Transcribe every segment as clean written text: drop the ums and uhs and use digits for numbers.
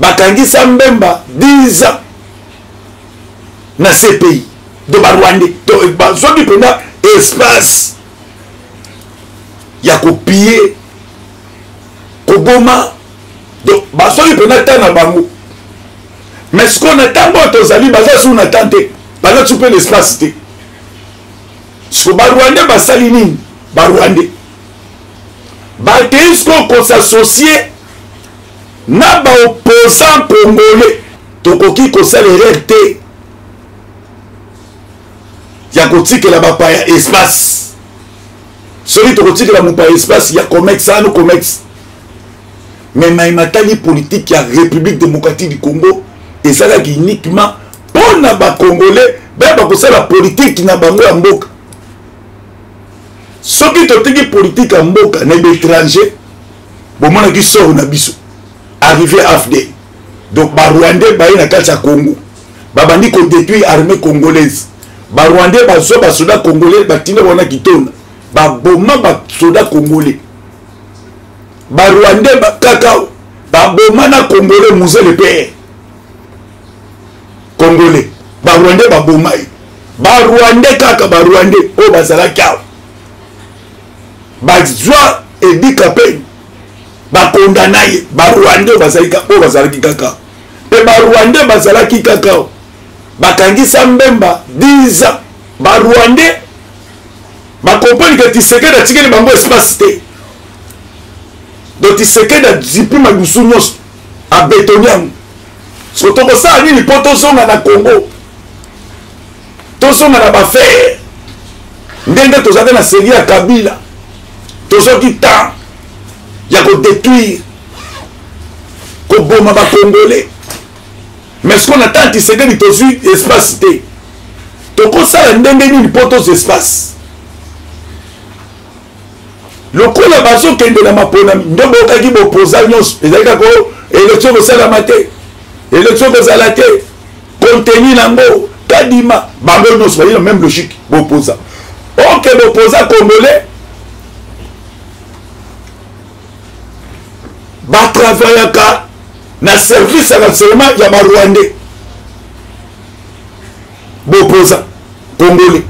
Bakangisa Mbemba 10 ans na CPI de barwandais, donc bazwaki mpenza espace ya kopille, koboma, donc bazwaki mpenza temps na bango. Mais sikoyo na ntango oyo tozali, baza su na temps te, baza su mpe na espace te. Siko barwandais basali nini? Barwandais bakei sikoyo kosassocie na baopposant congolais. Tokoki kosala erreur te ya kotikela bapaya espace. Soki tokotikela mopaya espace ya comex, ano comex. Mais mai matali politique ya République démocratique du Congo ezalaki uniquement mpo na bacongolais bayeba kosala politike na bango ya mboka. Soki totiki politike ya mboka na baétranger, bomonaki sort na biso arrivé AFD. Donc barwandais baye na kati ya Congo, babandi kodétruire armée congolaise. Barwandais bazwa basoda congolais, batinda wana kitona, baboma basoda congolais. Barwandais kaka baboma na congolais Mzee le père congolais, barwandais baboma ye. Barwandais kaka, barwandais oyo bazalaki awa bazwa edika mpe bakondana ye. Barwandais oyo bazalaki kaka mpe barwandais bazalaki kaka bakangisa Mbemba 10 ans. Barwandais bakomprendre ke Tshisekedi atikeli bango espace te. Donc Tshisekedi azipi madusu nyonso, abetoni yango. So tokosala nini mpo tozonga na Congo, tozonga na bafere ndenge tozalaki na seri ya Kabila? Tozwaki temps ya kodétruire, koboma bacongolais, mais sikoyo na temps Tshisekedi tozwi espace te. Tokosala ndenge nini mpo tozwa espace? Lokola bazokende na maponami, nde boyokaki bopoza nyonso ezali kaka élection kosalama te, élection kozala te, contenu nango kadima. Bango nyonso bayi na même logique. Bopoza, ok, bopoza congolais batravayaka na service ya renseignement ya barwandais. Bopoza congolais,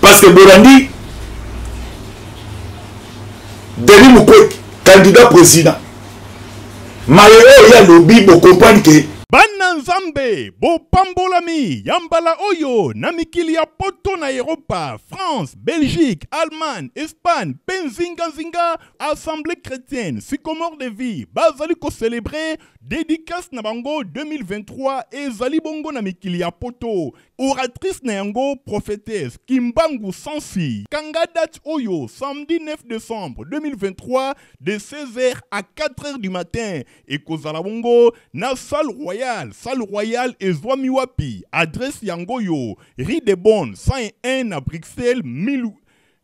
parce que bolandi Denis Mukwege, candidat président, maye oyo ye alobi, bocomprendre ke Bana Nzambe, bopambolami ya mbala oyo na mikili ya poto, na Eropa, France, Belgique, Allemagne, Espagne mpe nzinganzinga. Assemblée chrétienne Sycomore de Vie bazali kocelebre dédicace na bango 2023. Ezali bongo na mikili ya poto. Oratrice na yango, prophétesse Kimbangu Sansi. Kanga date oyo, samedi 9 décembre 2023, de 16h à 4h du matin. Ekozala bongo na salle royale. Salle royale ezwami wapi? Adresse yango yo, rue de Bonne 101 na Bruxelles 1000,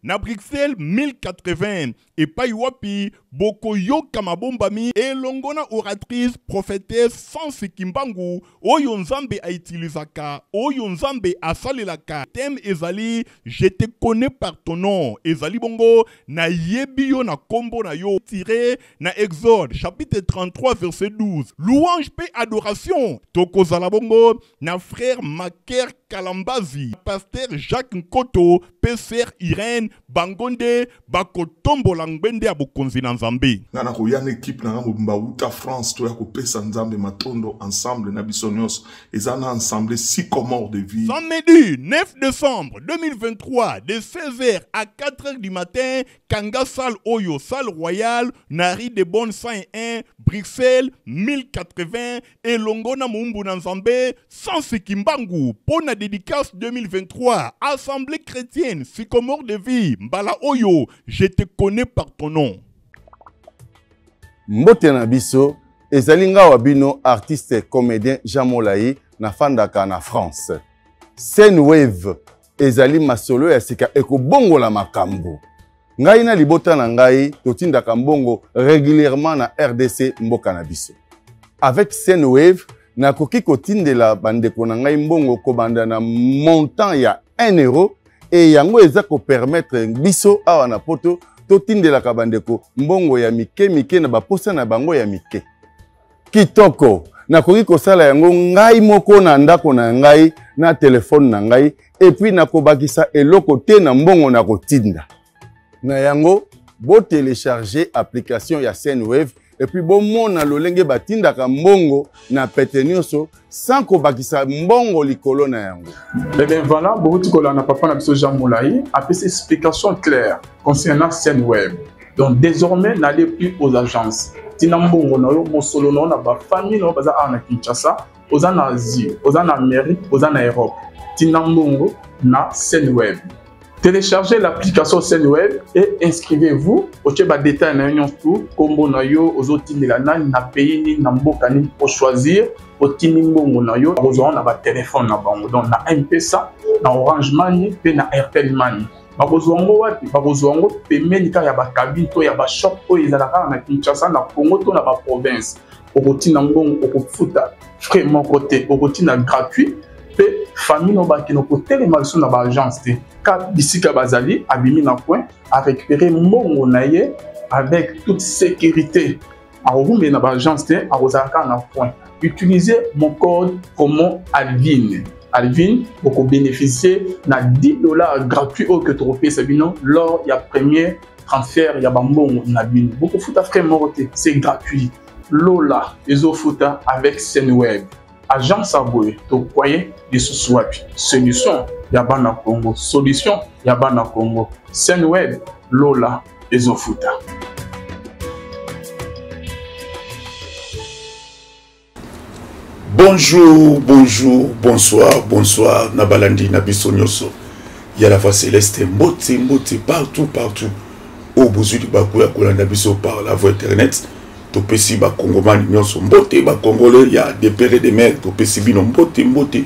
na Bruxelles 1080, epai wapi bokoyoka mabombami elongo na oratrice prophétesse Sansi Kimbangu, oyo Nzambe autilisaka, oyo Nzambe asalelaka. Thème ezali "Je te connais par ton nom". Ezali bongo nayebi yo na kombo na yo, tiré na Exode chapitre 33 verset 12. Louange mpe adoration, tokozala bongo na frère Maker Kalambazi, pasteur Jacques Nkoto mpe sœur Irène. Bango nde bakotombola ngbende ya bokonzi na Nzambe. Nga na koya na ekipe na nga mobimba wuta France, toya kopesa Nzambe matondo ensemble na biso nyonso. Eza na Ensemble Sycomore de Vie. Samedi 9 décembre 2023, de 16h à 4h du matin. Kanga salle oyo, salle royale na rue de Bonne 101, Bruxelles 1080, elongo na moumbu na Nzambe Sansi Kimbangu mpo na dédicace 2023, Assemblée chrétienne Sycomore de Vie. Mbala oyo, "Je te connais par ton nom". Mbote na biso, ezali nga wa bino artiste comédien Jean Molayi, nafandaka na France. Sendwave ezali masolo ya sika ekobongola makambo. Ngai na libota na ngai totindaka mbongo régulièrement na RDC, mboka na biso. Avec Sendwave, nakoki kotindela bandeko na ngai mbongo kobanda na montant ya 1 euro, e yango eza kopermettre biso awa na poto totindelaka bandeko mbongo ya mike mike na baposa na bango ya mike. Kitoko! Nakoki kosala yango ngai moko na ndako na ngai na telefone na ngai epuis nakobakisa eloko te na mbongo nakotinda. Na yango, bo telecharger application ya Sendwave epuis bomona lolenge batindaka mbongo na pete nyonso sans kobakisa mbongo likolo na yango. Eh bien voilà, bowuti kolanda papa na biso Jean Molayi apesi explication claire concernant Sendwave. Donc désormais n'allez plus aux agences. Tina mbongo na yo, mosolo na yo na ba famille na yo baza awa na Kinshasa, oza na Asie, oza na Amérique, oza na Europe. Tina mbongo na Sendwave. Téléchargez l'application Sendwave et inscrivez-vous. Otie ba détails na yo nyonso tout, kombo na yo, ozotindela nani, na pays nini, na mboka nini, ochoisir, otindi mbongo na yo, okozwa na ba téléphone na bango. Donc na M-Pesa, na Orange Money pe na Airtel Money. Bakozwa yango wapi? Bakozwa yango pembeni kaka ya ba cabine to ya ba shop oyo ezalaka kaka na Kinshasa, na Congo to na ba province. Okotinda mbongo, okofuta frais moko te, okotinda gratuit pe famille no bakende kotelema lisusu na ba agence te. Ka bisika bazali, abimi na coin, a récupérer mbongo na ye avec toute sécurité. Akokumbela na ba agence te, akozala kaka na coin. Utilisez mon code promo Alvin. Alvin, boko bénéficier na 10 $ gratuit oyo que tokopesa bino lors ya premier transfert ya ba mbongo na bino. Bokofuta frais moko te, c'est gratuit. Lola ezofuta avec Sendwave. Agence ya boye tokwaye lisusu wapi? Solution ya bana Congo, solution ya bana Congo. Sendwave, Lola ezofuta. Bonjour, bonjour, bonsoir, bonsoir na balandi na biso nyonso ya la voix céleste, mbote mbote partout partout oyo bozwi libaku ya kolanda biso par la voie internet. Topesi bakongomani nyonso mbote, bakongolais ya de père et de mère, topesi bino mbote mbote.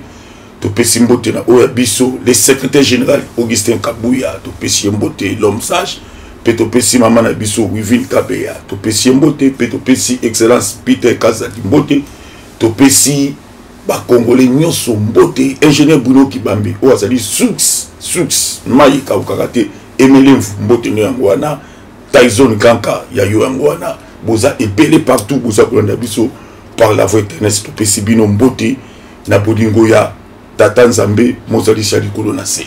Topesi mbote na oyo ya biso le secrétaire général Augustin Kabuya, topesi ye mbote l'homme sage, pe topesi mama na biso Wivine Kabeya, topesi ye mbote, pe topesi excellence Peter Kazadi mbote, topesi bakongolais nyonso mbote, ingénieur Bruno Kibambe oyo azali source, source mai ekaukaka te, Emele mbote no yango wana, Tyson Kanka ya yo yango wana, boza ebele partout boza kolanda biso par la voie internet, topesi bino mbote na bolingo ya Tata Nzambe mozalisi ya likolo na se.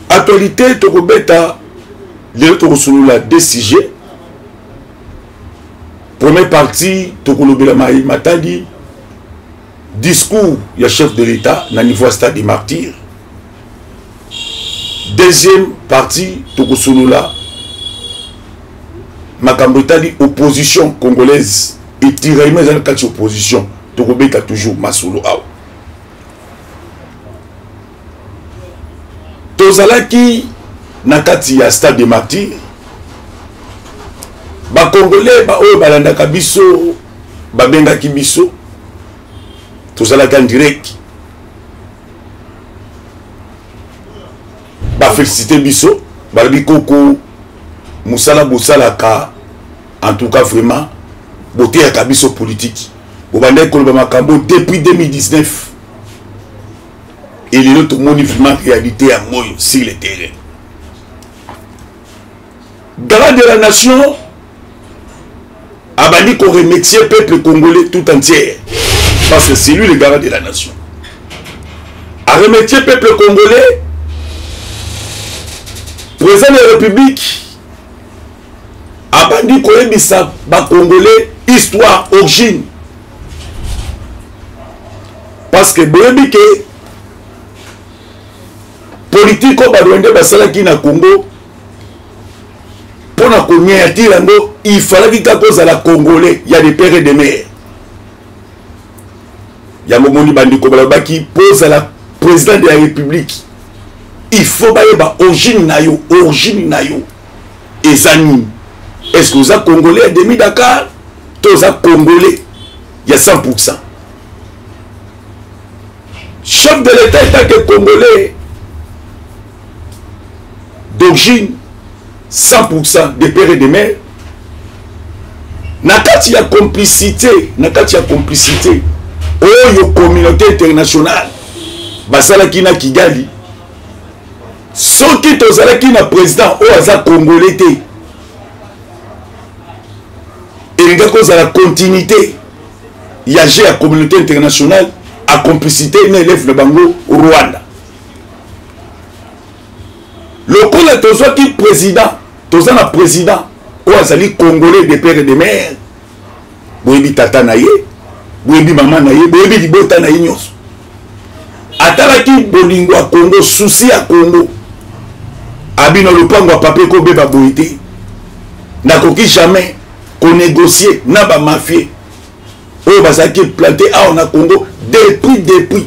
Actualité tokobeta lelo, tokosolola deux sujets. Première partie tokolobela maye matali discours ya chef de l'État na niveau ya stade des Martyrs. Deuxième partie tokosolola makambo etali opposition congolaise et tiraillement eza na kati ya opposition, tokobeta toujours masolo awa. Tozalaki na kati ya stade des Martyrs, ba congolais ba oyo balandaka biso babengaki biso, tozalaki en direct, ba félicité biso, balobi koko mosala bosalaka en tout cas vraiment boteyaka biso politique, bobandaki koloba makambo depuis 2019 et lelo tomoni vraiment réalité ya moyo sur le terrain. Garant de la nation abandi ko remercier peuple congolais tout entier parce que c'est lui le garant de la nation. A remercier peuple congolais, président de la République abandi koyebisa ba congolais histoire origine, parce que boyebi ke politique oyo ba Rwandais basalaki na Congo mpona konéantir yango, il fallaki kaka kozala congolais ya de père et de mère. Yango moni bandeko balobaki mpo ozala président de la République il faut bayeba origine na yo, origine na yo eza nini? Est-ce que oza congolais ya demi Dakar to oza congolais ya 100%? Chef de l'État étant que congolais d'origine 100% de père et de mère, na kati ya complicité, na kati ya complicité oyo communauté internationale basalaki na Kigali, soki tozalaki na président oyo aza congolais te, Elingaki kozala continuité ya jeu ya communauté internationale à complicité na élève na bango Rwanda. Lokola tozwaki président, toza na président oyo azali congolais de père et de mère, boyebi tata na ye, boyebi mama na ye, boyebi libota na ye nyonso. Atalaki bolingo ya Congo, souci ya Congo, abino lopango ya papa ekobeba boye te, nakoki jamais konégocier na bamafie oyo bazalaki plante awa na Congo depuis.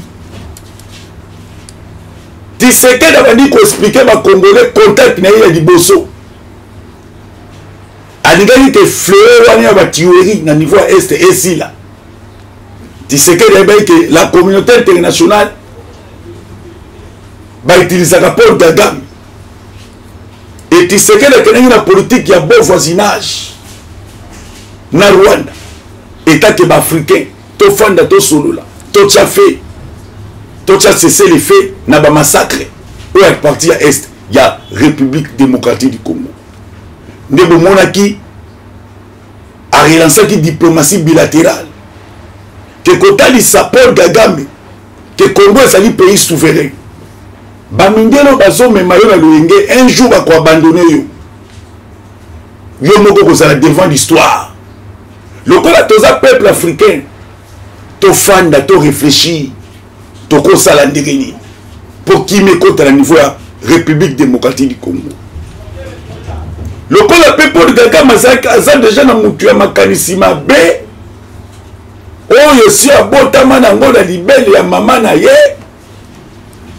Tshisekedi abandi koexplike bacongolais contact na ye ya liboso, alingaki ke fleur wana ya batuerie na niveau ya este esila. Tshisekedi ayebaki ke la communauté internationale bautilisaka Paul Kagame, et Tshisekedi akendaki na politique ya beau voisinage na Rwanda, etake baafricain tofanda tosolola, totya fe, totya cessez le feu na bamassacre oyo ya parti ya est ya République démocratique du Congo. Nde bomonaki arelansaki diplomatie bilatérale ke kotalisa Paul Kagame ke Congo ezali pays souverain. Bamindele bazomema yo na loyenge, un jour bakoabandonne yo, yo moko kozala devant l'histoire. Lokola toza peuple africain, tofanda to réfléchir, tokosala ndenge nini mpo kimia ekota na niveau ya République démocratique du Congo. Lokola mpe Paul Kagame aza deja na mutu ya makanisi mabe oyo si abotama nango na libele ya mama na ye,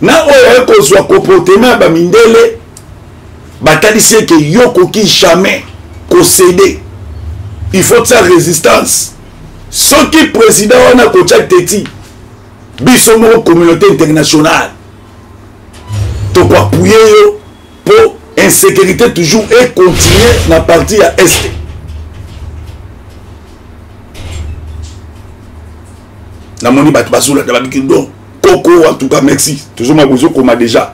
na oyo aye kozwa comportement ya bamindele, batalisi eke yo koki jamais kocéder, il faut tia résistance. Soki président wana kotia teti, biso moko communauté internationale tokoapuye yo po insécurité toujours e continuer na partie ya est. Namoni bato bazolanda babiki don koko, en tout cas merci, tozoma bozokoma déjà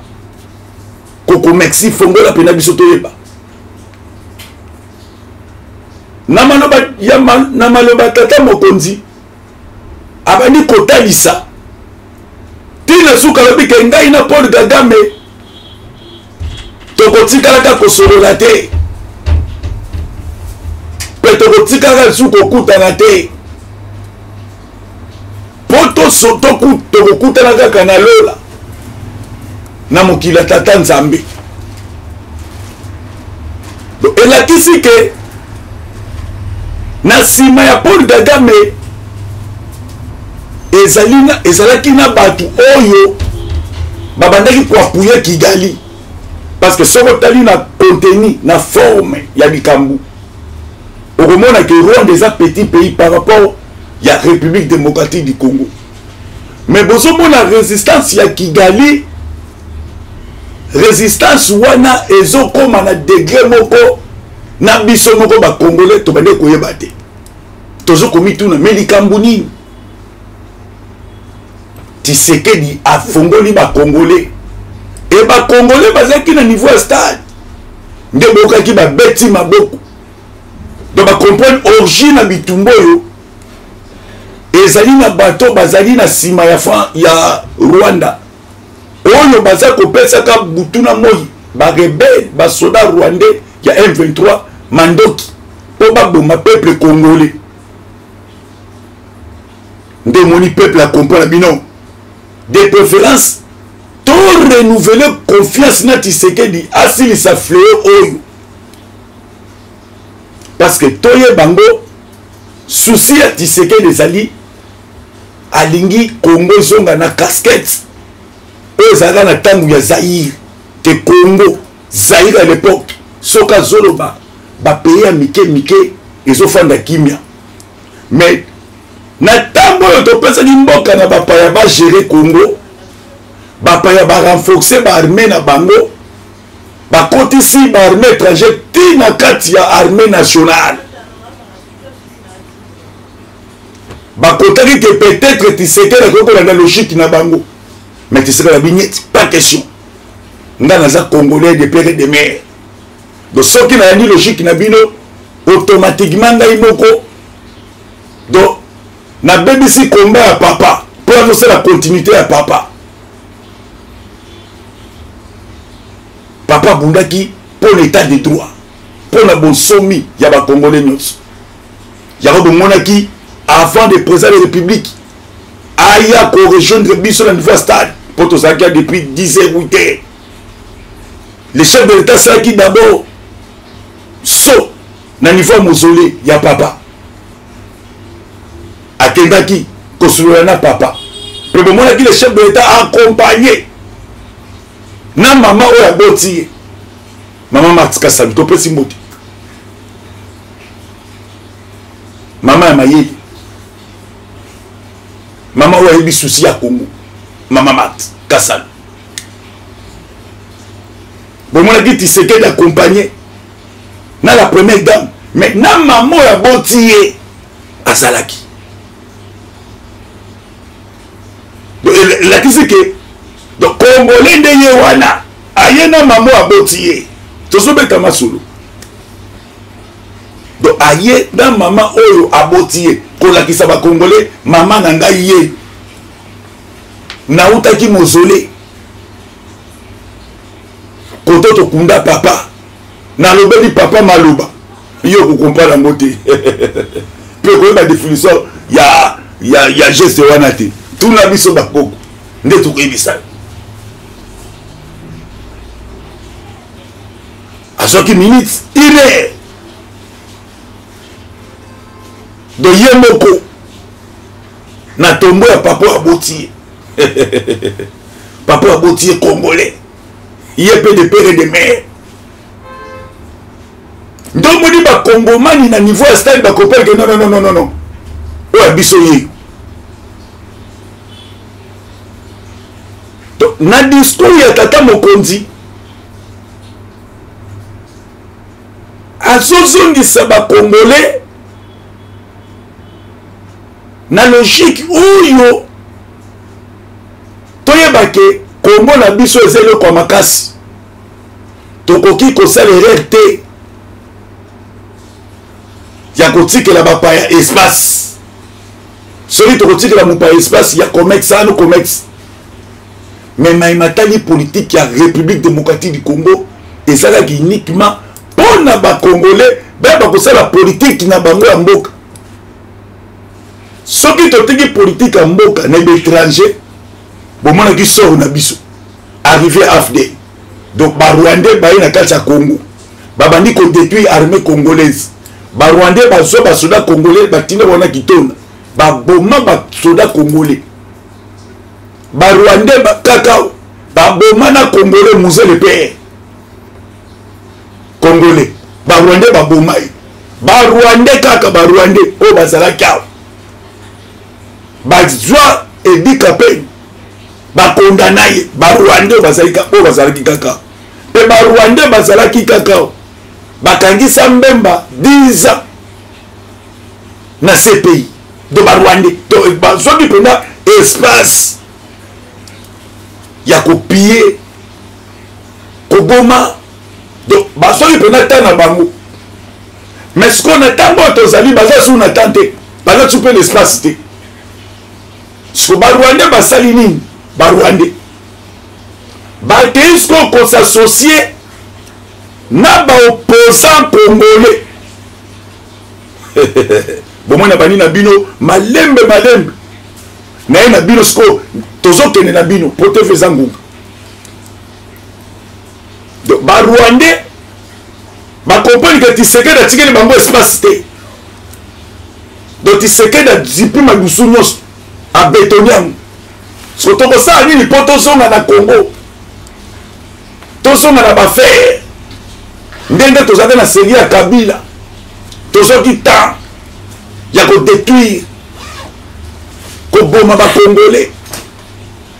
koko merci, fongola mpena biso toyeba. Na maloba ya na maloba tata mokonzi abandi kotalisa tina suka, alobi ke ngai na Paul Kagame tokotikalaka kosolola te, mpe tokotikalaka lisusu kokutana te, mpo tokokutana kaka na lola na mokili ya tata Nzambe. Donc elakisi ke na nsima ya Paul Kagame ezalaki na bato oyo babandaki koapuye Kigali, parce que soki otali na contenu na forme ya likambo, okomona ke Rwanda eza petit pays par rapport ya République démocratique du Congo. Mais bozomona résistance ya Kigali, résistance wana ezokoma na degré moko na biso moko ba Congolais tobandeki koyeba te, tozokomituna me likambo nini. Tshisekedi afongoli ba Congolais, e ba Congolais bazalaki na niveau ya stade nde boyokaki babeti maboko, donc ba comprendre origine na bitumba oyo ezali na bato bazali na nsima ya ya Rwanda oyo baza kopesaka butu na moi ba rebelle, ba soda rwandais ya M23 mandoki mpo baboma peuple congolais. Nde omoni peuple akomprendre bino, de préférence to renouveler confiance na Tshisekedi asilisa fléau oyo, parce que toyeba ngo souci ya Tshisekedi ezali alingi Congo ezonga na casquette oyo ezalaka na ntango ya Zaïre, te Congo Zaïre à l'époque soki azoloba bapays ya mike mike ezofanda kimia, mais na ntango oyo topesaki mboka na bapaya bagere Congo, bapaya barenforce baarmée na bango, bakotisi baarmée étranger ti na kati ya armée nationale. Bakotaki ke peut-être Tshisekedi akoki kolanda logique na bango, mais Tshisekedi abi niet, pas question, nga naza congolais de père et de mère, donc soki nayandi logique na bino automatiquement ngai moko Donc nabebisi combat ya papa mpo nazosala continuité ya papa. Papa abundaki mpo na état de droit, mpo na bonsomi ya bakongole nyonso. Yango bomonaki avant de président de république aya korejoindre biso na niveau ya stade, mpo tozalaki ya depuis 10 heures 8 heures. Le chef de l'état asalaki d'abord so na niveau ya mausolée ya papa, akendaki kosolola na papa, mpe bomonaki le chef de l'état accompagné na mama oyo aboti ye, mama Marthe Kasalu. Topesi mbote mama ya mayele, mama oyo ayebi susi ya Congo, mama Marthe Kasalu. Bomonaki Tshisekedi accompagné na la première dame, mais na mama oyo aboti ye azalaki. Elakisi ke donc congolais nde ye wana aye na mama oyo aboti ye, tozobeta masolo. Donc aye na mama oyo aboti ye kolakisa bakongolais mama na ngai ye nautaki mozole koto tokunda papa, nalobeli papa maloba yo okokomprendre yango te mpe koyeba définition ya, ya, ya geste wana te. Tuna biso bakoko nde tokoyebisa yo. Azwaki minute une heure do ye moko na tombo ya papa oyo aboti ye. Papa oyo aboti ye congolais, ye mpe de père et de mère. Nde omoni bakongomani na niveau ya stade bakopele ke non non non non non, oyo ya biso ye. Na discours ya tata mokonzi azozongisa bakongolais na logique oyo toyeba ke Kongo na biso eza eloko ya makasi, tokoki kosala erreur te ya kotikela bapaya espace. Soki tokotikela mopaya espace ya comex ano comex, mais mai matali politique ya République démocratique du Congo ezalaki uniquement mpo na bakongolais bayeba kosala politike na bango ya mboka. Soki totiki politike ya mboka na baétranger, bomonaki sort na biso arrivé AFD. Donc barwandais baye na kati ya Congo, babandi kodétruire armée congolaise. Barwandais bazwa basoda congolais, batinda bango na Kitona, baboma basoda congolais. Barwandais kaka baboma na congolais Mzee le père congolais, barwandais baboma ye. Barwandais kaka barwandais oyo bazalaki awa bazwa edika mpe bakondana ye. Barwandais oyo bazalaki kaka mpe barwandais bazalaki kaka bakangisa Mbemba 10 ans na CPI. Donc barwandais bazwaki mpenza espace ya kopie koboma, donc bazwaki mpenza temps na bango. Mais sikoyo na ntango oyo tozali, baza su na temps te, baza su mpe na espace te. Siko barwandais basali nini? Barwandais bakei sikoyo kosassocie na baopposant congolais. Bomoi na bani na bino malembe malembe naye na bino sikoyo tozokende na bino po te eza ngunga. Donc barwandais bakomprendre ke Tshisekedi atikeli bango espace te. Donc Tshisekedi azipi madusu nyonso, abetoni yango. Siko tokosala nini mpo tozonga na Congo, tozonga na bafere ndenge tozalaki na serie ya Kabila? Tozwaki temps ya kodétruire, koboma bakongolais,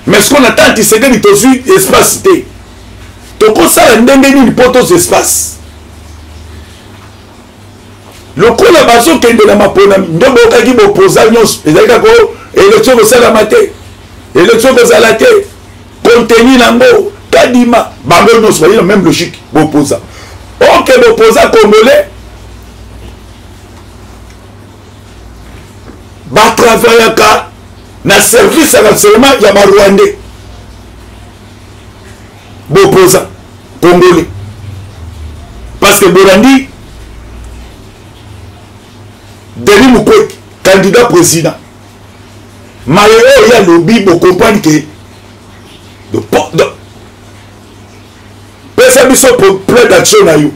mais sikoyo na temps Tshisekedi tozwi espace te. Tokosala ndenge nini mpo tozwa espace? Lokola bazokende na maponami, nde boyokaki bopoza nyonso ezali kaka élection kosalama te, élection kozala te, contenu nango kadima, bango nyonso bayi na même logique. Bopoza oke bopoza congolais. Batravayaka na service ya renseignement ya barwandais. Bopoza congolais parce que bolandi Denis Mukwege, candidat président, maye oyo ye alobi, bocomprendre ke pesa biso plan d'action na yo.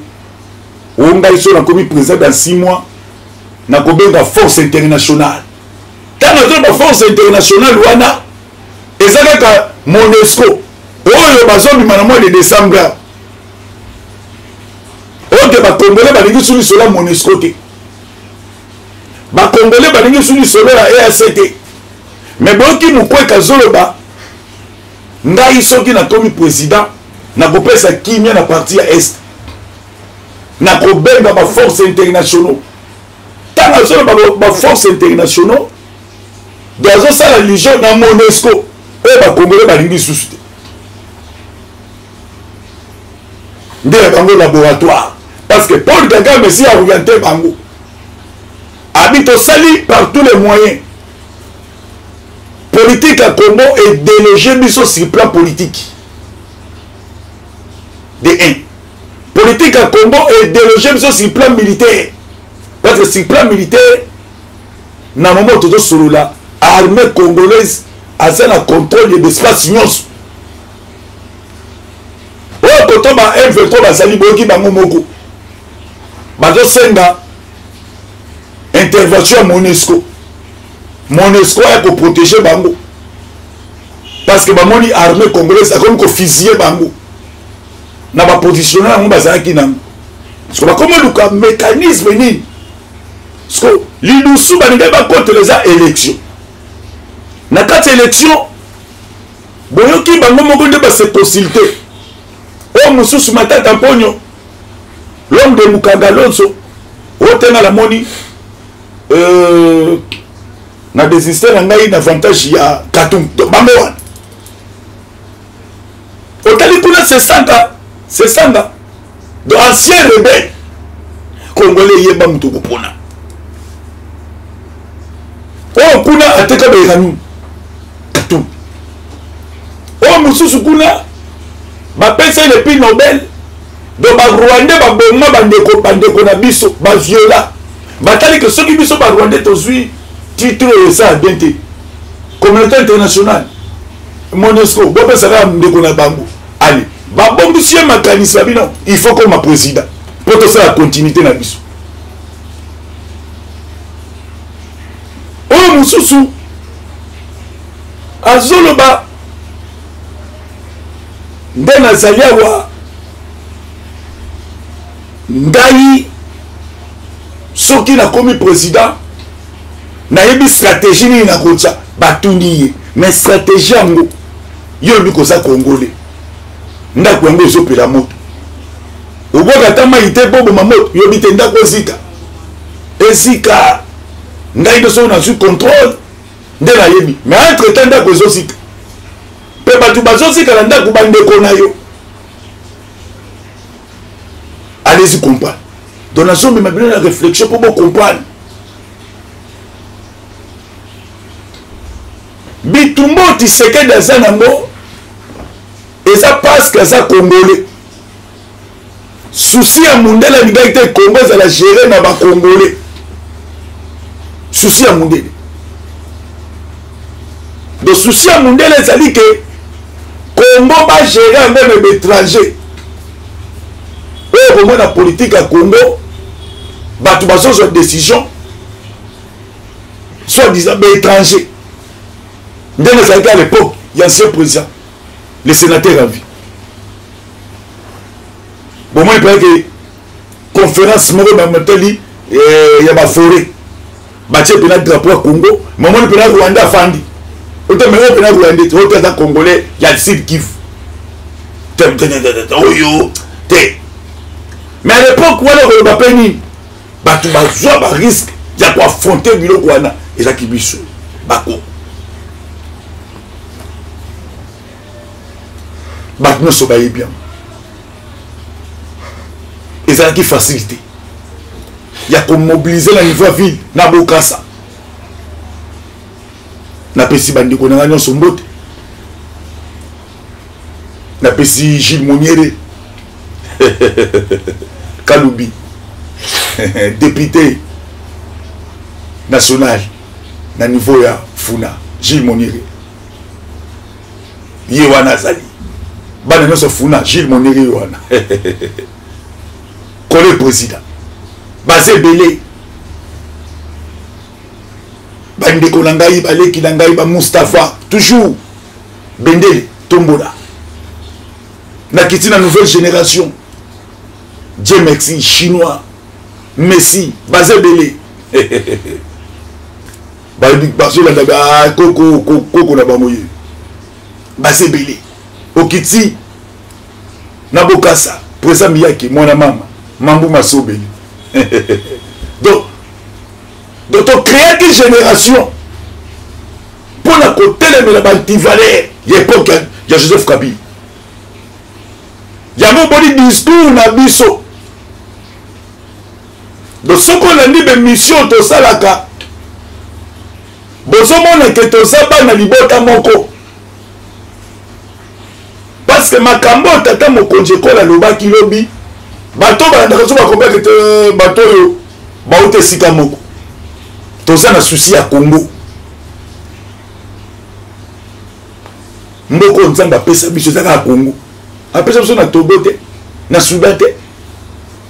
O ngai so nakomi président dans 6 mois, nakobenga force internationale. Ntango azoloba force internationale wana, eza kaka MONUSCO oyo bazobima na mois de décembre. Oyo te, bakongole balingi su lisolo ya MONUSCO te, bakongole balingi su lisolo ya EAC te. Me boyoki Mukwege azoloba: ngai soki nakomi président, nakopesa kimia na partie ya Est, nakobenga baforce internationaux. Ntango azoloba baforce internationaux, donc azosala allusion na MONUSCO oyo bakongole balingi lisusu te, nde ya bango laboratoire, parce que Paul Kagame si aoriente bango, abi tosali par tous les moyens politique ya Congo edéloge biso sur plan politique de 1, politique ya Congo edéloge biso sur plan militaire, parce que sur plan militaire, na moment tozosolola, armée congolaise aza na contrôle ya l'espace nyonso oyo koto ba M23 bazali. Boyoki bango moko bazosenga intervention ya MONUSCO, MONUSCO aya koprotéger bango, parce que bamoni armée congolaise akomi kofusiller bango na bapositionnement yango bazalaki nango. Siko bakomi oluka mécanisme nini? Siko lidusu balingai bakotela eza élection. Na kati ya élection, boyoki bango moko nde base consulte. Oyo mosusu Matata Mponyo, l'homme de Mukanga Lonso, oyo tenga namoni na désiste na ngai na avantage ya Katum. Bango wana otali kuna Sesanga, Sesanga donc ancien rebelle congolais. Yeba moto kopona. Oyo kuna ateka bairani Katum, oyo mosusu kuna bapesa ye le prix Nobel. Donc barwandais baboma bandeko, bandeko na biso baviola. Batali ke soki biso barwandais tozwi titre oyo esala bien te, communauté internationale, MONUSCO, bopesa kaka ndeko na bango. Ale babongisi ye makanisi na bino, il faut koma président mpo tosala continuité na biso. Oyo mosusu azoloba nde nazali awa, ngai soki nakomi président, nayebi stratégie nini nakotya. Batuni ye: mais stratégie yango yo olobi koza congolais, ndako yango ezopela moto, obwaka ata mai te mpo boma moto, yobi te ndako ezika ezika. Ngai nde soki nazwi contrôle nde nayebi. Mais entre temps ndako ezozika mpe bato bazozika na ndako, bandeko na yo. Allez-y comprendre. Donc nazomema bino na réflexion mpo bocomprendre bitumba oyo Tshisekedi aza nango. Eza parce que aza congolais. Souci ya mundele, alingaki te Congo ezala géré na bacongolais. Souci ya mundele, donc souci ya mundele ezali ke Congo bagéré yango na baétranger. Oyo komona politique ya Congo, bato bazozwa décision soit disant baétranger, ndenge ezalaki à l'époque ya ancien président, le sénateur à vie. Bomoni mpenza ke conférence moko bamatali ya baforêt, batie mpena drapeau ya Congo. Momoni mpena Rwanda afandi ote, me oyo mpena Rwanda te, oyo te aza congolais ya Sud Kivu oyo te. Mais à l'époque wana, koloba mpe nini, bato bazwa barisque ya koaffronte biloko wana ezalaki biso bako bato nyonso bayebi yango. Ezalaki facilité ya komobilize na niveau ya ville na Bokasa. Napesi bandeko na ngai nyonso mbote. Napesi Gilles Moniere Kalubi, député national na niveau ya Funa. Gilles Moniere ye wana azali, bana nyonso Funa, Gilles Moniere ye wana kole président, baza ebele. Bandeko na ngai, baleki na ngai, ba Mustapha, toujours bendele tombola. Nakiti na nouvelle génération, Dieu merci, chinois, Messi, baza ebele. Bazolanda ah, koko koko na bango ye, baza ebele. Okiti na Bokasa, président Miyake, mwana mama Mambu Masobeli. Donc tocréaki génération mpo na kotelemela baantivaleur ya époque ya Joseph Kabila. Yango boni discours na biso. Donc soki olandi bemission tosalaka, bozomona ke toza bana libota moko, parce que makambo oyo tata mokonzi ekolo alobaki lobi, bato balandaka so bakombaki te, bato oyo bauta esika moko, toza na susi ya Congo, mboka oyo Nzambe apesa biso eza kaka Congo. Apesa biso na Togo te, na Soudan te,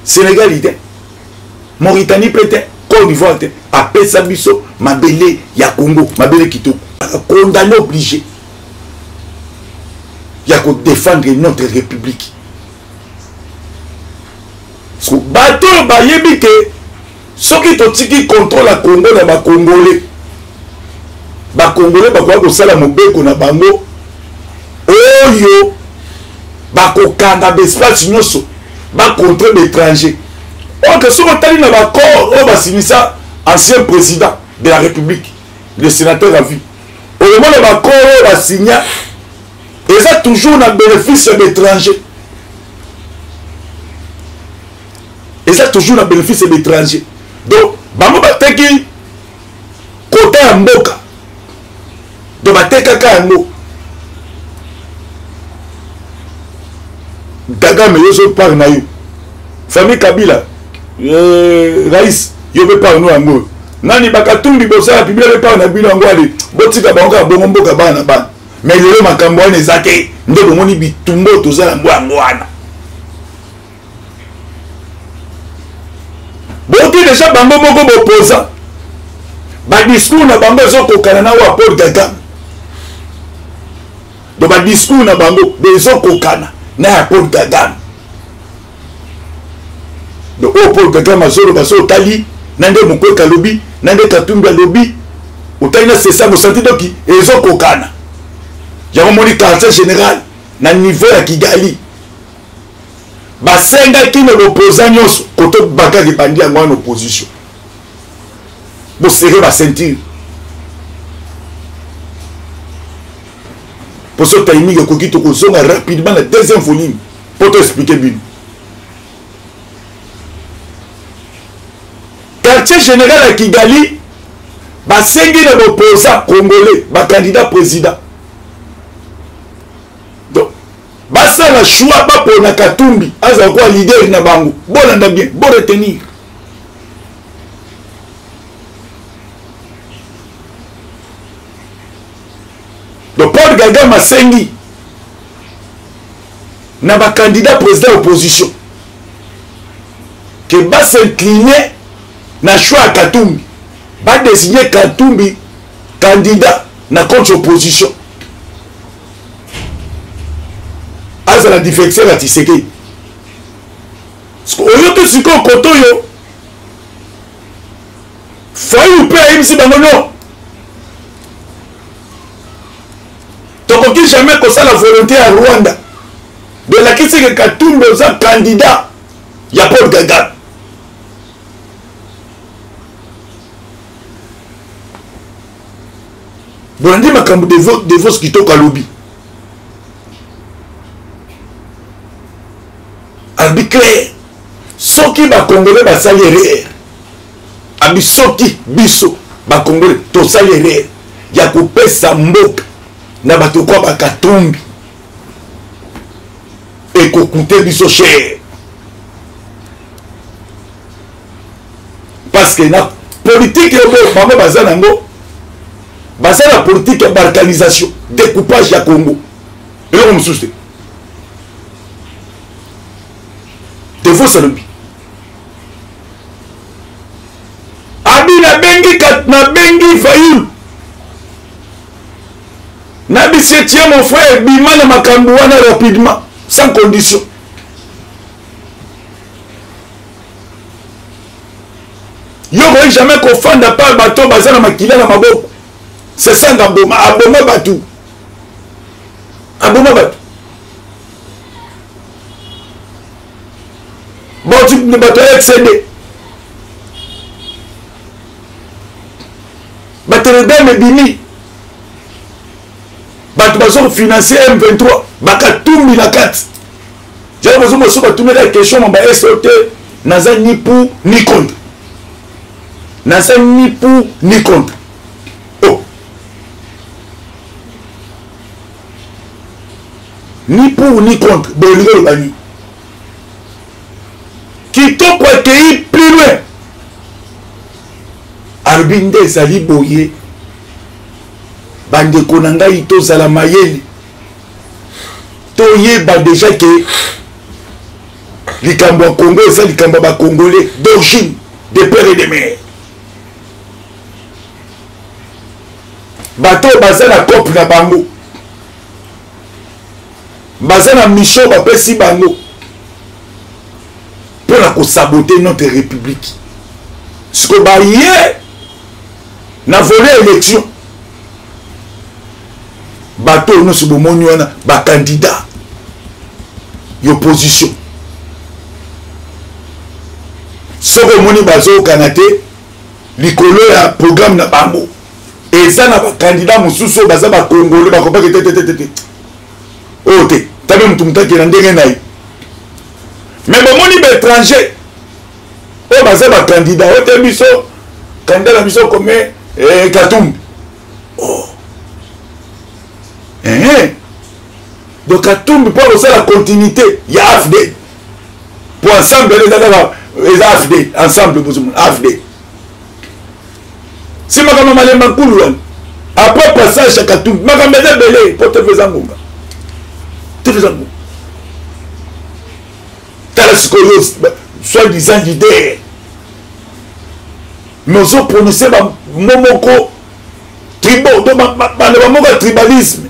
Sénégal te, Mauritanie mpe te, Côte d'Ivoire te. Apesa biso mabele ya Congo, mabele kitoko. Condamné, obligé ya kodéfendre notre république. Bato oyo bayebi ke soki totiki contrôle ya Congo na Bakongole, Bakongole bakoka kosala mobeko na bango oyo bakokanga baespace nyonso, bacontre baétranger. Oke soki otali na baaccord oyo basinisa ancien président de la République, le sénateur à vie, okomona baaccord oyo basigna eza toujours na bénéfice ya baétranger, eza toujours na bénéfice ya baétranger. Donc bango bateki kota ya mboka, donc batekaka yango. Kagame, yo so part na yo, famille Kabila, rais, yo mpe part no yango. Nani bakatumbi bosala biblia mpe part na bino yango. Ale botika bango kaka bongo, mboka bana na bana. Mais lelo makambo wana eza te, nde bomoni bitumba oyo toza yango yango wana. Boki deja bango moko bopoza badiscours na bango ezokokana na oyo Paul Kagame. Donc badiscours na bango ezokokana na ya Paul Kagame. Donc oyo Paul Kagame azoloba, so otali na nde Mokweka alobi, na nde Katumbi alobi, otali na sesa bosanti, doki ezokokana. Yango moni quartier général na niveau ya Kigali basengaki na bopoza nyonso koto bakaki ebandi yango wana opposition bosere baceinture poso timing ekoki, tokozonga rapidement na deuxième volume mpo to explike bino. Quartier général ya Kigali basengi na bopoza congolais, bacandidat président, donc basala choix, bapona Katumbi azala kwa leader na bango. Bolanda bien, bo retenir. Donc Paul Kagame asengi na bacandidat président opposition ke basincline na choix ya Katumbi, badesigne Katumbi candidat na contre opposition, azala defecteur ya Tshisekedi. Oyoki sikoyo koto oyo Fayulu mpe ayebisi bango non, tokoki jamais kosala volonté ya Rwanda. Belakisi ke Katumbi oza candidat ya Paul Kagame. Bolandi makambo Devos Kitoko alobi, alobi clair, soki bakongole basali erreur, abi soki biso bakongole tosali erreur, ya kopesa mboka na bato kwa bakatumbi ekokute biso cher parce que na politique oyo bango baza nango baza na politique ya balkanisation découpage ya congo eloko mosusu te devos alobi abi nabengi nabengi fayulu nabisi tie mon frère bima na makambo wana rapidement sans condition yo okoki jamais kofanda pa bato baza na makila na maboko sesanga boma aboma bato aboma bato bato ya fcd batelegram ebimi bato bazo kofinanse m23 bakatumbi na kati yango bozomona soki batunaka question mamba eso te naza ni pour ni contre naza ni pour ni contre oh. ni pour ni contre bolingi oloba nini kitoko akei plus loin alobi nde ezali boye bandeko na ngai tozala mayele toyeba deja ke likambo ya congo eza likambo ya bacongolais d'origine de père et de mère bato oyo baza na cope na bango baza na mission bapesi bango mpo na kosabote notre république siko baye na volet élection bato oyo nyonso bomoni wana bakandidat ya opposition soki omoni bazokana te likolo ya programme na bango eza na bakandidat mosusu oyo baza bakongole bakopaki te te te te oyo te tabe motu motu akenda ndenge na ye me bomoni baétranger oyo baza bakandidat oyo te biso kandidat na biso kome eh, katumbi oh. eh, eh. donc katumbi mpo akosala continuité ya afd mpo ensemble eza kaka eza afd ensemble bozomona afd si makambo malemba nkulu wana après passage ya katumbi makambo eza ebele mpo tefe eza ngonga tefe eza ngonga tala sikoyo soit disant leader mais ozo prononce bamo moko tribo to baloba moko ya tribalisme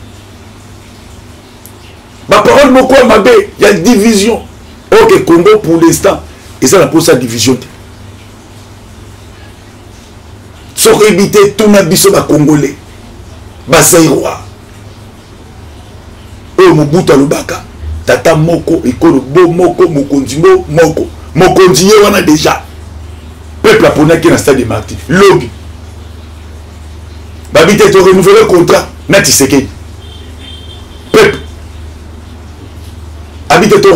baparole moko ya mabe ya division ok congo pour l'instant eza na mposa division te soki oyebi te tuna biso bacongolais bazairois oyo mobutu alobaka tata moko ekolo bo moko mokonzi bo moko mokonzi ye wana deja peuple aponaki na stade de martyr lobi babi te to renouvele contrat na tisekedi peuple abi te to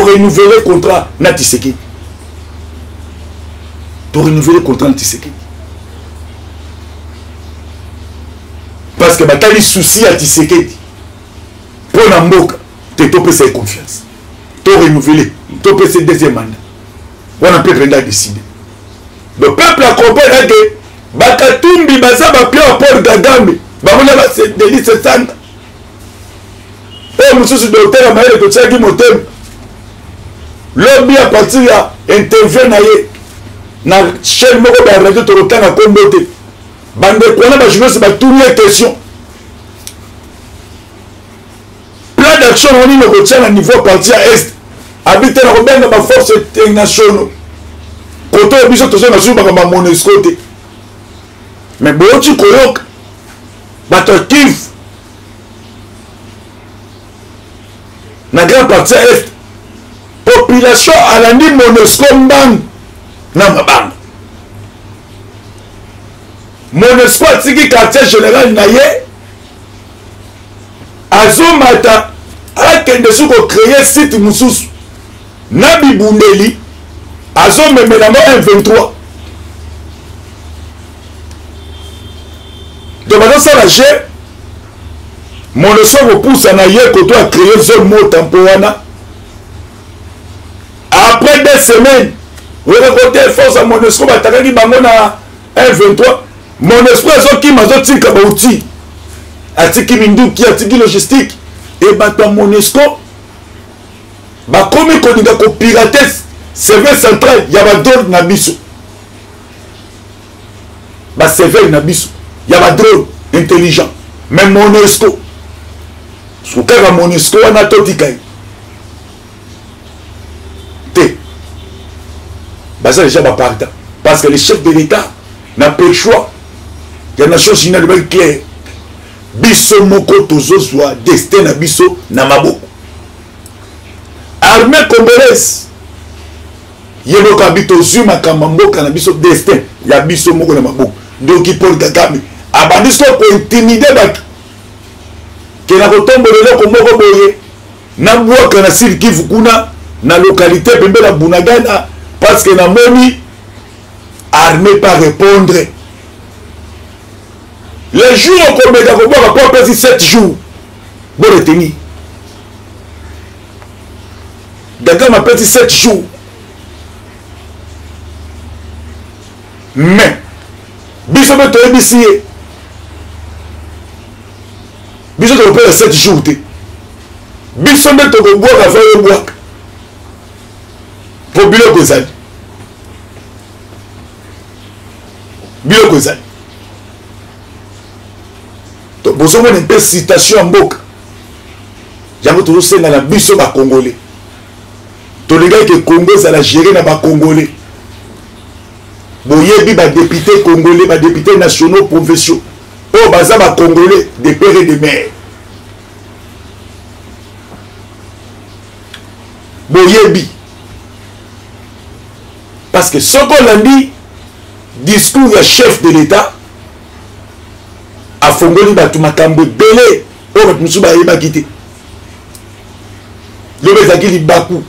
renouvele contrat na tisekedi to renouvele contrat na tisekedi parce que batali souci ya tisekedi mpo na mboka te topesa ye confiance to renouveler topesa ye deuxième mandat wana peuple nde adeside le peuple acomprendre ke bakatumbi baza bapio ya paul kagame bango na badenis sesanga oyo mosusu docteur ya mayele totiaki motema lobi a partir ya interview na ye na chaîne moko ba radio tokotanga nkombo te bandeko wana bajournaliste batuni ye question plan d'action nango nini okotia na niveau parti ya est abi te nakobenga baforce internationaux kote oyo biso tozo na susu makambo ya monesco te mais boyoti koyoka bato ya kivu na grand parti ya est population alandi monesco mbangu na mabanga monesco atiki quartier général na ye azomata akende soki kocreye site mosusu na bibundeli azomemela ngo M23. Donc bazosala jeu monoso kopusa na ye koto a créer zone moko tampo wana. Après 2 semaines oyoka kote force ya Monusco batakaki bango na M23. Monusco azokima, azotika bauti, atiki minduki, atiki logistique, e bato ya Monusco bakomi kolinga kopirate service central ya badrone na biso, baserveur na biso ya badrone intelligent. Mais Monusco kaka Monusco wana totika ye te, baza déjà bapartant, parce que le chef de l'État na perchoir ya Nations Unies alobaki clair: biso moko tozozwa destin na biso na maboko. Armée congolaise ye moko abi tozwi makambo ya mboka na biso, destin ya biso moko na maboko. Ndoki Paul Kagame abandi so kointimide bato ke na kotombola eloko moko boye nabwaka na Sud Kivu kuna na localité pembe na Bunagana, parce que namoni armée pas répondre. Le jour okomeka kobwaka mpo apesi 7 jours bo retenir. Kagame apesi 7 jours, mais biso mpe toyebisi ye biso tokopesa 7 jours te, biso nde tokobwaka fa yobwaka mpo biloko ezali, biloko ezali. Bozomona mpe citation ya mboka yango tozosenga na biso bakongole, tolingaki ke Congo ezala géré na bakongole. Boyebi badepute congolais, badepute nationaux, provinciaux oyo baza bakongolais de père et de mère, boyebi, parce que soki olandi discours ya chef de l'État, afongoli bato makambo ebele oyo bato mosusu bayebaki te. Lobi ezalaki libaku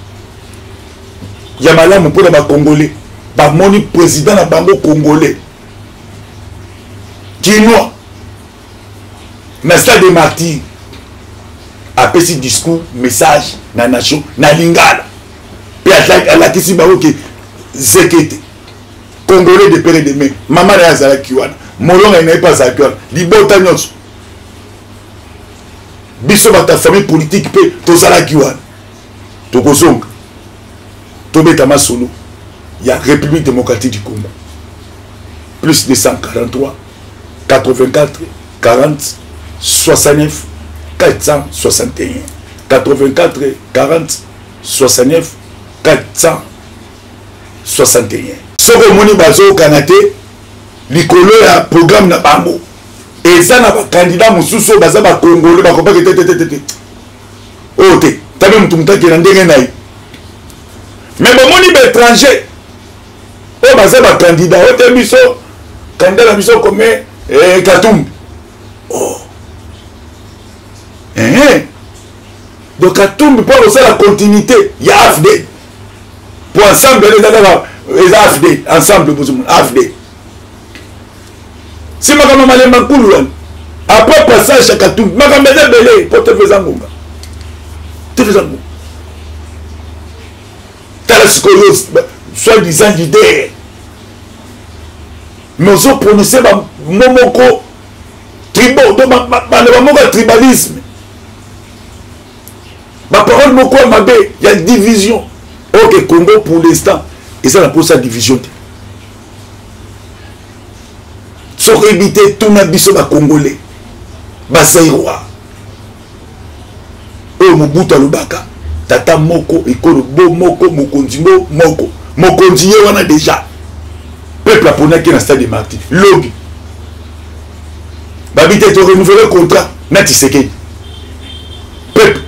ya malamu mpona bakongolais, bamoni président na bango congolais kinois na stade de martyr apesi discours, message na nation na lingala, mpe alakisi bango ke zekete congolais de pere de mère, mama na ye azalaki wana, molonga na ye mpe azalaki wana, libota nyonso biso bato ya famille politique mpe tozalaki wana. Tokozonga tobeta masolo ya République démocratique du Congo. Plus 243 84 40 69 461, 84 40 69 461. Soki omoni bazokana te likolo ya programme na bango, eza na bakandida mosusu oyo baza bakongole bakopaki te te te te oyo te, tabe motu motu akenda ndenge na ye. Mais bomoni baétranger oyo baza bakandida oyo te, biso kandida na biso kome Katumbi. Oh. Eh. Donc Katumbi mpo akosala continuité ya AFD, po ensemble eza kaka eza AFD ensemble, bozomona AFD si makambo malemba nkulu wana. Après passage ya Katumbi makambo eza ebele mpo tefe eza ngonga, tefe eza ngonga. Tala sikoyo soit disant leader, mais ozoprononce bamo moko tribo, to baloba moko ya tribalisme, baparole moko ya mabe ya division. Ok, Congo pour l'instant eza na mposa division te. Soki oyebi te, tuna biso bakongolais, bazaïrois oyo Mobutu alobaka tata moko, ekolo bo moko, mokonzi bo moko, mokonzi ye wana déjà peuple aponaki na stade de martyr. Lobi babi te to renouveler contrat na Tshisekedi, peuple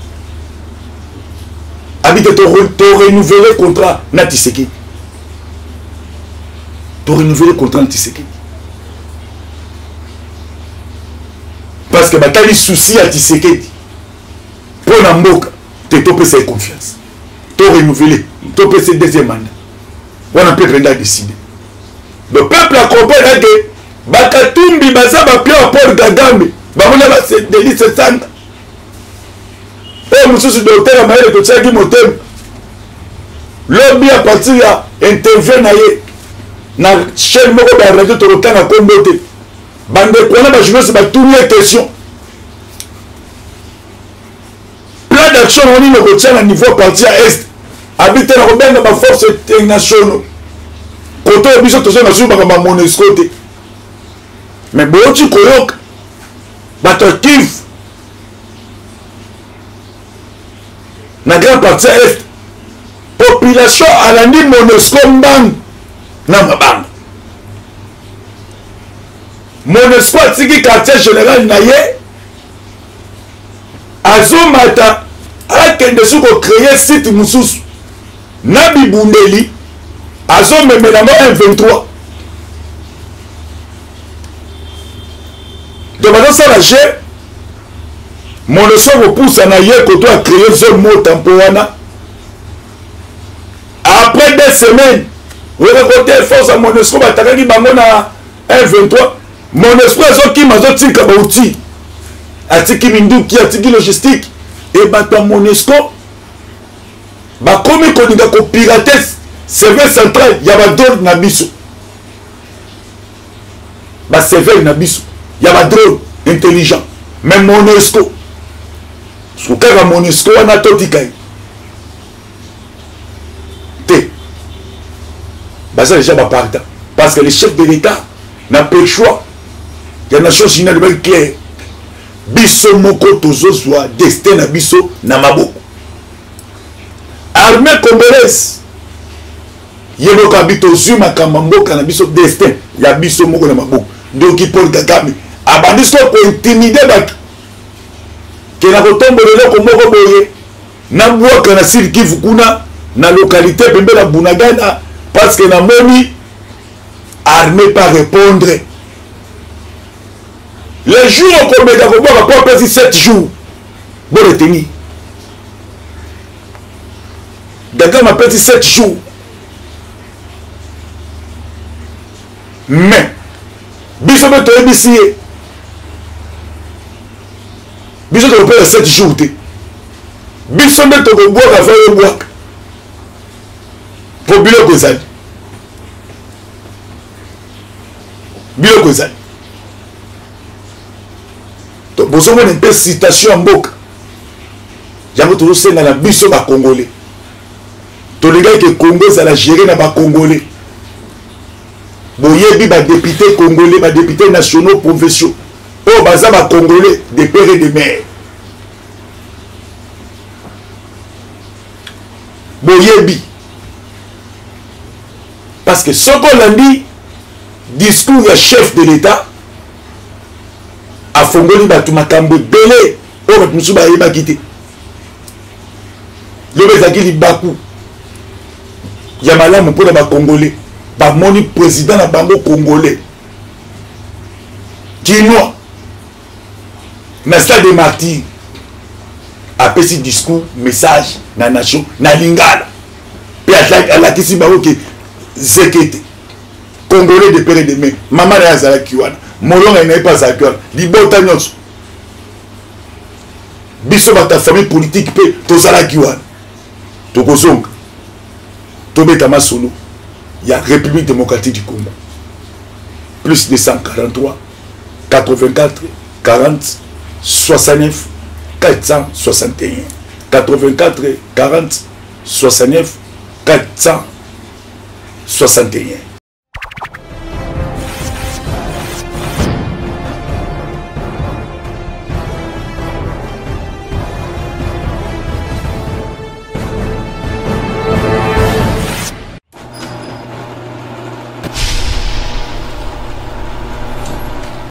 abi te to renouveler contrat na Tshisekedi, to renouveler contrat na Tshisekedi, parce que batali souci ya Tshisekedi mpo na mboka te, topesa ye confiance, to renouveler, topesa ye deuxième mandat wana. Peuple nde adécide. Le peuple acomprendre ke Bakatumbi baza bapio ya Paul Kagame, bango na Delly Sesanga oyo mosusu docteur ya mayele totiaki motema lobi a partir ya interview na ye na chaîne moko ya radio, tokotanga kombo te. Bandeko wana bajournaliste batuni ye question: plan d'action na nini okotia na niveau parti ya Est? Abi te, na kobenga baforce internationaux kote oyo biso tozo na susu makambo ya Monusco te. Mais boyoti koyoka bato ya Kivu na grand parti ya Est, population alandi Monusco mbangu na mabanga. Monusco atiki quartier général na ye, azomata akende soki kocreye site mosusu na bibundeli azomemela yango M23. Donc bazosala jeu. Monusco kopusa na ye koto acreye zone mo tampo wana. Après 2 semaines, oyoka kote force ya Monusco batakaki bango na M23. Monusco azokima, azotika bauti, atiki minduki, atiki logistique. E bato ya Monusco bakomi kolinga kopirate service central ya badrone na biso, baserveur na biso ya badrone intelligent. Mais Monusco, kaka Monusco wana, totika ye te, baza déjà bapartant, parce que le chef de l'État na perchoir ya Nations Unies alobaki clair: biso moko tozozwa destin na biso na maboko. Armée congolaise ye moko abi tozwi makambo ya mboka na biso, destin ya biso moko na maboko. Ndoki Paul Kagame abandi so kointimide bato ke na kotombola eloko moko boye, nabwaka na Sud Kivu kuna na localité pembe na Bunagana, parce que namoni armée pas répondre. Le jour okomeka kobwaka, mpo apesi 7 jours, boretenir. Kagame apesi 7 jours, mais biso mpe toyebisi ye: biso tokopesa 7 jours te, biso nde tokobwaka. Fa yobwaka, mpo biloko ezali, biloko ezali. Bozomona mpe citation ya mboka yango. Tozosenga na biso bacongolais, tolingaki ke Congo ezala géré na bacongolais. Boyebi badéputé congolais, badéputé nationaux, provinciaux oyo baza bacongolais de père et de mère. Boyebi, parce que soki olandi discours ya chef de l'État, afongoli bato makambo ebele oyo bato mosusu bayebaki te. Lobi ezalaki libaku ya malamu mpona bacongolais, bamoni président na bango congolais kinois na stade de Martyr, apesi discours, message na nation na lingala, mpe alakisi bango ke zeke te, congolais de père et de mère. Mama na ye azalaki wana, molonga na ye mpe azalaki wana, libota nyonso. Biso bato ya famille politique mpe tozalaki wana. Tokozonga tobeta masolo ya République démocratique du Congo. Plus 243 84 40 69 461, 84 40 69 461.